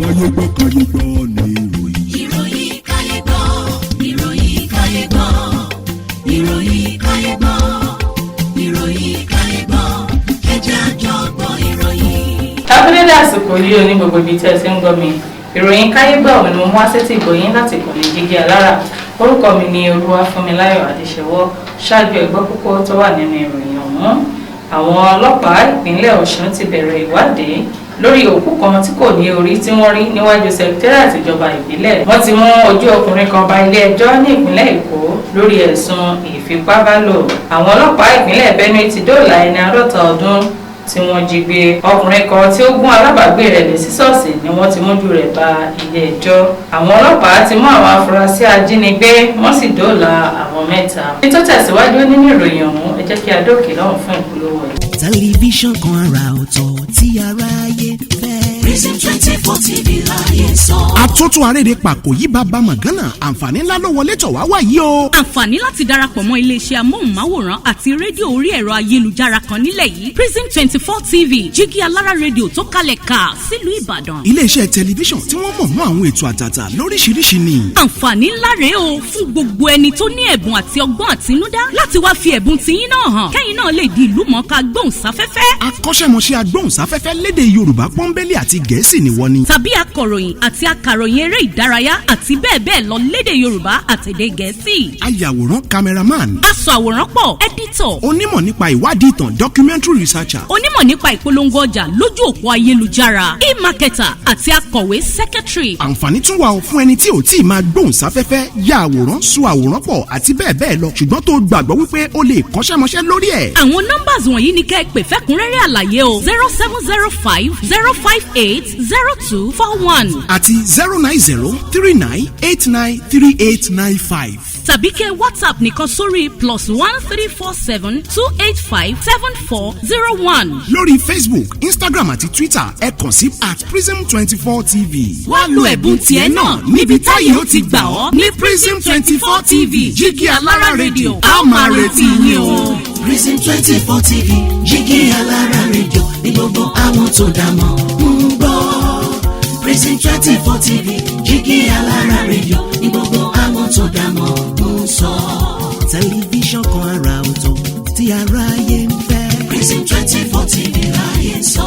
Káyé gbọ́, káyé gbọ́ ní ìròyìn. Ìròyìn káyé gbọ́, ìròyìn káyé gbọ́, ìròyìn káyé gbọ́, ìròyìn káyé gbọ́, ẹ jẹ́ a jọ gbọ́ ìròyìn. Abúlé àsìkò yìí ò ní gbogbo ibi tí ẹ ti ń gbọ́ mi. Ìròyìn káyé gbọ́ òun ni mo mú wá sétí ìgbọ̀yìn láti ìkànnì Jígí Alára. Orúkọ mi ni Olúwafúnmiláyọ̀ Adéṣẹwọ́. Ṣáájú, ẹ gbọ́ kókó tó wà nínú ìròyìn ọ̀hún. Àwọn ọlọ́pàá ìpínlẹ̀ Ọ̀ṣun ti bẹ̀rẹ̀ ìwádìí lórí òkú kan tí kò ní orí tí wọ́n rí níwájú secretariat ìjọba ìbílẹ̀. Wọ́n ti mú ojú ọkùnrin kan ba ilé ẹjọ́ ní ìpínlẹ̀ Èkó lórí ẹ̀sùn ìfipábálò. Àwọn ọlọ́pàá ìpínlẹ̀ Benue ti dóòlà ẹni 50 ọdún tí wọ́n jí gbé. Ọkùnrin kan tí ó gún alábàágbé rẹ̀ ní sísọ́ọ̀sì ni wọ́n ti mójú rẹ̀ ba ilé ẹjọ́. Àwọn ọlọ́pàá ti mú àwọn afurasí ajínigbé, wọ́n sì dóòlà àwọn mẹ́ta. Ní tó tẹ̀síwájú nínú ìròyìn ọ̀hún, ẹ jẹ́ kí a dókè lọ́hùn fún ìpolówó ẹ̀. Tẹlifíṣàn kan àrà ọ̀tọ̀ tí aráyé fẹ́. Prism 24 TV láyé sọ. Àtúntún arédè pàkó yí bàbá mọ̀gánà, àǹfààní ńlá ló wọlé tọ̀ wá wá yìí o. Àǹfààní láti darapọ̀ mọ́ iléeṣẹ́ amóhùnmáwòrán àti rédíò orí ẹ̀rọ ayélujára kan nílẹ̀ yìí, Prism 24 TV, Jígí Alára Rédíò tó kalẹ̀ ká sílùú Ìbàdàn. Iléeṣẹ́ tẹlifíṣàn tí wọ́n mọ̀ mọ́ àwọn ètò àtàtà lóríṣiríṣi ni. Àǹfààní ńlá rèé o fún gbogbo ẹni tó ní ẹ̀bùn àti ọgbọ́n àtinúdá láti wá fi ẹ̀bùn tiyín náà hàn, kẹ́yìn náà lè di ìlú mọ̀ọ́ká gbóhùnsáfẹ́fẹ́. Akọ́ṣẹ́mọṣẹ́ agbóhùnsáfẹ́fẹ́ lédè Yorùbá pọ́nbélé àti Gẹ̀ẹ́sì ni wọ́n ní. Tàbí akọ̀ròyìn àti akàròyìn eré ìdárayá àti bẹ́ẹ̀ bẹ́ẹ̀ lọ lédè Yorùbá àtèdè Gẹ̀ẹ́sì. Ayàwòrán, cameraman. Aṣọ àwòrán pọ̀, editor. Onímọ̀ nípa ìwádìí ìtàn, documentary researcher. Onímọ̀ nípa ìpolongo ọjà lójú òpó ayélujára, e-marketer, àti akọ̀wé, secretary. Àǹfààní tún wà fún ẹni tí ò tí ì máa gbóhùnsáfẹ́fẹ́, ya àwòrán, sọ àwòrán pọ̀ àti bẹ́ẹ̀ bẹ́ẹ̀ lọ, ṣùgbọ́n tó gbàgbọ́ wípé ó lè kọ́ṣẹ́mọṣẹ́ lórí ẹ̀. Àwọn numbers wọ̀nyí ni kẹ́ ẹ pè fẹ́kúnrẹ́rẹ́ àlàyé o: 07050580241 àti 09039893895. Tàbí kẹ́ WhatsApp nìkan sórí +13472857401. Lórí Facebook, Instagram àti Twitter, ẹ kàn sí @prism24tv. Wá lo ẹ̀bùn tiẹ̀ náà níbi táyé ó ti gbà ọ́ ní Prism 24 TV, Jígí Alára Rédíò. A ó máa retí yín o. Prism 24 TV, Jígí Alára Rédíò ní gbogbo àwọn tó dá mọ̀ ń gbọ́. Prism 24 TV, Jígí Alára Rédíò ní gbogbo àwọn tó dá mọ̀ ń sọ. Tẹlifíṣàn kan àrà ọ̀tọ̀ tí aráyé ń fẹ́. Prism 24 TV láyé sọ.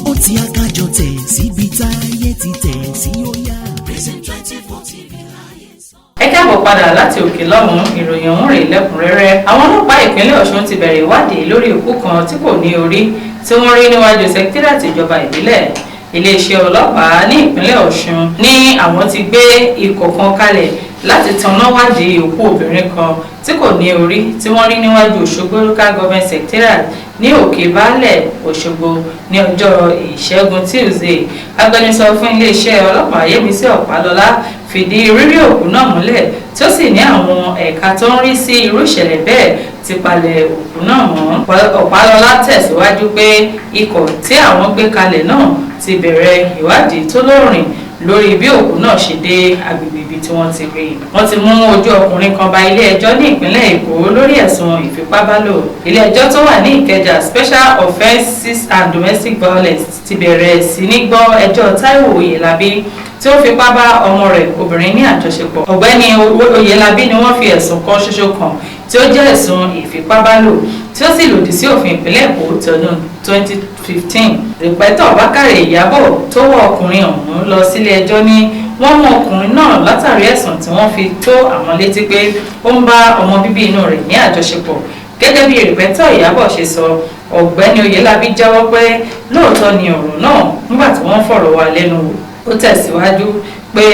Ó ti akájọ tẹ̀ síbi táyé ti tẹ̀ sí, ó yá. Prism 24 TV láyé sọ. Ẹ káàbọ̀ padà láti òkè lọ́hùn-ún. Ìròyìn ọ̀hún rèé lẹ́kùnrẹ́rẹ́. Àwọn ọlọ́pàá ìpínlẹ̀ Ọ̀ṣun ti bẹ̀rẹ̀ ìwádìí lórí òkú kan tí kò ní orí tí wọ́n rí níwájú secretariat ìjọba ìbílẹ̀. Iléeṣẹ́ ọlọ́pàá ní ìpínlẹ̀ Ọ̀ṣun ní àwọn ti gbé ikọ̀ kan kalẹ̀ láti tanná wádìí òkú obìnrin kan tí kò ní orí tí wọ́n rí níwájú Òṣogbo Local Government Secretariat ní Òkè Baálẹ̀, Òṣogbo, ní ọjọ́ Ìṣẹ́gun Tuesday. Agbẹnusọ fún iléeṣẹ́ ọlọ́pàá, Yẹ́misí Ọ̀pálọ́lá, fìdí rírí òkú náà múlẹ̀, tí ó sì ní àwọn ẹ̀ka tó ń rí sí irú ìṣẹ̀lẹ̀ bẹ́ẹ̀ ti palẹ̀ òkú náà mọ́. Ọ̀pálọ́lá tẹ̀síwájú pé ikọ̀ tí àwọn gbé kalẹ̀ náà ti bẹ̀rẹ̀ ìwádìí tó lóòrìn lórí bí òkú náà ṣe dé agbègbè ibi tí wọ́n ti rí i. Wọ́n ti mú ojú ọkùnrin kan ba ilé ẹjọ́ ní ìpínlẹ̀ Èkó lórí ẹ̀sùn ìfipábálò. Ilé ẹjọ́ tó wà ní Ìkẹjà, Special Offences and Domestic Violence, ti bẹ̀rẹ̀ sí ní gbọ́ ẹjọ́ Táíwò Oyèlábí tí ó fipá bá ọmọ rẹ̀ obìnrin ní àjọṣepọ̀. Ọ̀gbẹ́ni Oyèlábí ni wọ́n fi ẹ̀sùn kan ṣoṣo kàn, tí ó jẹ́ ẹ̀sùn ìfipábálò tí ó sì lòdì sí òfin ìpínlẹ̀ Èkó tọdún 2015. Rìpẹ́tọ̀ Bákàrẹ̀ Ìyábọ̀ tó wọ́ ọkùnrin ọ̀hún lọ sílé ẹjọ́ ní wọ́n mú ọkùnrin náà látàrí ẹ̀sùn tí wọ́n fi tó àwọn létí pé ó ń bá ọmọ bíbí inú rẹ̀ ní àjọṣepọ̀. Gẹ́gẹ́ bí Rìpẹ́tọ̀ Ìyábọ̀ ṣe sọ, Ọ̀gbẹ́ni Oyèlábí jẹ́wọ́ pé lóòótọ́ ni ọ̀rọ̀ náà nígbà tí wọ́n fọ̀rọ̀ wá lẹ́nu wò. Ó tẹ̀síwájú pé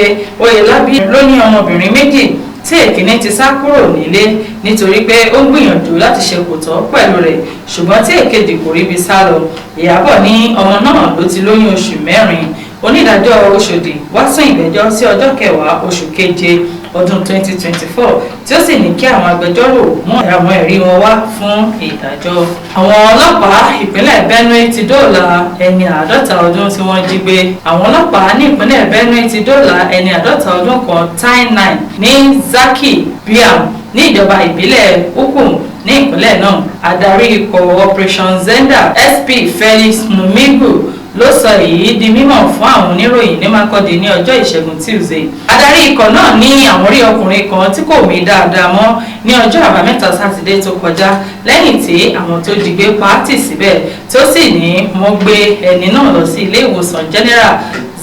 Oyèlábí ló ní ọmọbìnrin méjì, tí èkíní ti sá kúrò nílé nítorí pé ó ń gbìyànjú láti ṣe kò tọ́ pẹ̀lú rẹ̀, ṣùgbọ́n tí èkejì kò ríbi sá lọ. Ìyábọ̀ ní ọmọ náà ló ti lóyún oṣù 4. Onídàájọ́ Oṣòdì wá sún ìgbẹ́jọ́ sí ọjọ́ 10 oṣù keje ọdún 2024, tí ó sì ní kí àwọn agbẹjọ́rò mú àwọn ẹ̀rí wọn wá fún ìdájọ́. Àwọn ọlọ́pàá ìpínlẹ̀ Benue ti dóòlà ẹni 50 ọdún tí wọ́n jí gbé. Àwọn ọlọ́pàá ní ìpínlẹ̀ Benue ti dóòlà ẹni 50 ọdún kan, Tyne Nine, ní Zaki Biam ní ìjọba ìbílẹ̀ Ukum ní ìpínlẹ̀ náà. Adarí ikọ̀ Operation Zenda, SP Felix Numigu, ló Ló sọ èyí di mímọ̀ fún àwọn oníròyìn ní Makurdi ní ọjọ́ Ìṣẹ́gun Tuesday. Adarí ikọ̀ náà ní àwọn rí ọkùnrin kan tí kò mí dáadáa mọ́ ní ọjọ́ Àbámẹ́ta Sátidé tó kọjá, lẹ́yìn tí àwọn tó jí gbé pa á tì síbẹ̀, tí ó sì ní wọ́n gbé ẹni náà lọ sí ilé ìwòsàn General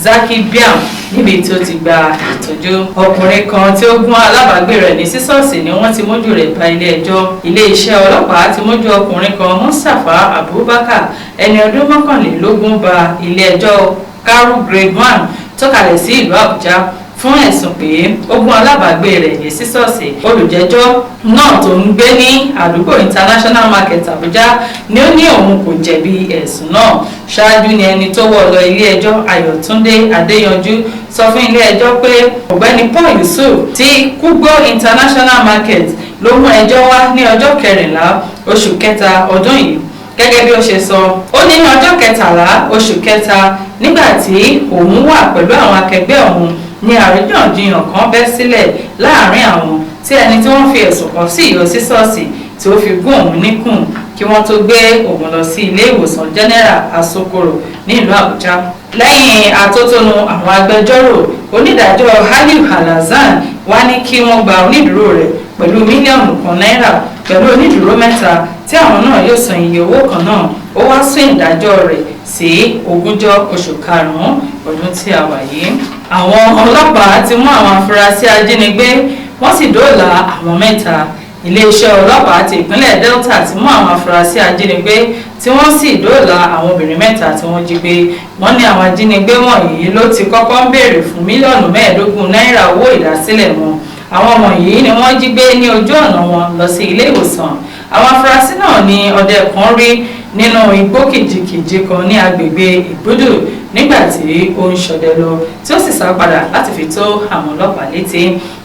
Zaki Biam níbi tí ó ti gba ìtọ́jú. Ọkùnrin kan tí ó gún alábàágbé rẹ̀ ní sísọ́ọ̀sì ni wọ́n ti mójú rẹ̀ ba ilé ẹjọ́. Iléeṣẹ́ ọlọ́pàá ti mójú ọkùnrin kan, Mustapha Abubakar, ẹni ọdún 21, ba ilé ẹjọ́ Karu Grade One tó kalẹ̀ sí ìlú Àbújá fún ẹ̀sùn pé ó gún alábàágbé rẹ̀ ní sísọ́ọ̀sì. Olùjẹ́jọ́ náà tó ń gbé ní àdúgbò International Market, Àbújá, ni ó ní òun kò jẹ̀bi ẹ̀sùn náà. Ṣáájú ni ẹni tó wọ́ lọ ilé ẹjọ́, Ayọ̀túndé Adéyanjú, sọ fún ilé ẹjọ́ pé ọ̀gbẹ́ni Paul Yusuf ti Kúgbó International Market ló mú ẹjọ́ wá ní ọjọ́ 14 oṣù kẹta ọdún yìí. Gẹ́gẹ́ bí ó ṣe sọ, ó ní ní ọjọ́ 13 oṣù kẹta, nígbà tí òun wà pẹ̀lú àwọn akẹgbẹ́ òun, ní àríyànjiyàn kan bẹ́ sílẹ̀ láàrin àwọn, tí ẹni tí wọ́n fi ẹ̀sùn kàn sí yọ sísọ́ọ̀sì tí ó fi gún òun níkùn kí wọ́n tó gbé òun lọ sí ilé ìwòsàn General Asokoro ní ìlú Àbújá. Lẹ́yìn atótónu àwọn agbẹjọ́rò, onídàájọ́ Aliu Alhassan wá ní kí wọ́n gba onídùúró rẹ̀ pẹ̀lú 1 mílíọ̀nù náírà, pẹ̀lú onídùúró mẹ́ta tí àwọn náà yóò san iye owó kan náà. Ó wá sún ìdájọ́ rẹ̀ sí 20 oṣù karùn-ún ọdún tí a wà yìí. Àwọn ọlọ́pàá ti mú àwọn afurasí ajínigbé, wọ́n sì dóòlà àwọn mẹ́ta. Iléeṣẹ́ ọlọ́pàá ti ìpínlẹ̀ Delta ti mú àwọn afurasí ajínigbé, tí wọ́n sì dóòlà àwọn obìnrin mẹ́ta tí wọ́n jí gbé. Wọ́n ní àwọn ajínigbé wọ̀nyí ló ti kọ́kọ́ ń béèrè fún 15 mílíọ̀nù náírà owó ìdásílẹ̀ wọn. Àwọn wọ̀nyí ni wọ́n jí gbé ní ojú ọ̀nà wọn lọ sí ilé ìwòsàn. Àwọn afurasí náà ní ọdẹ kan rí nínú igbó kìjikìji kan ní agbègbè Ìgbúdù nígbà tí ó ń ṣọdẹ lọ, tí ó sì sá padà láti fi tó àwọn ọlọ́pàá létí.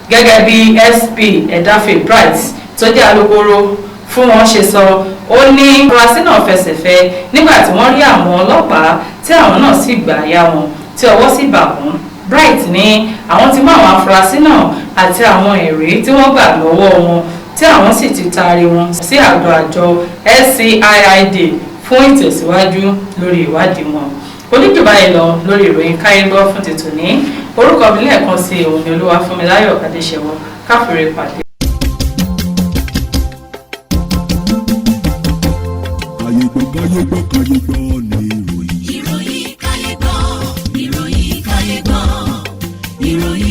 Gẹ́gẹ́ bí SP Edafe Bright, tó jẹ́ alukoro fún wọn, ṣe sọ, ó ní afurasí náà fẹsẹ̀ fẹ́ nígbà tí wọ́n rí àwọn ọlọ́pàá, tí àwọn náà sì gbà ya wọn, tí ọwọ́ sì bà wọ́n. Bright ní àwọn ti mú àwọn afurasí náà àti àwọn ẹ̀rí tí wọ́n gbà lọ́wọ́ wọn, tí àwọn sì ti taari wọn sí àgọ́ àjọ SCIID fún ìtẹ̀síwájú lórí ìwádìí wọn. Oníjùbá yìí lọ lórí ìròyìn káyé gbọ́ fún ti tòní. Orúkọ mi lẹ́ẹ̀kan sí, òun ni Olúwafúnmiláyọ̀ Adéṣẹ́wọ́. Káfíńrè pàdé. Káyé gbọ́, káyé gbọ́, káyé gbọ́ ní ìròyìn. Ìròyìn káyé gbọ́, ìròyìn káyé gbọ́, ìròyìn.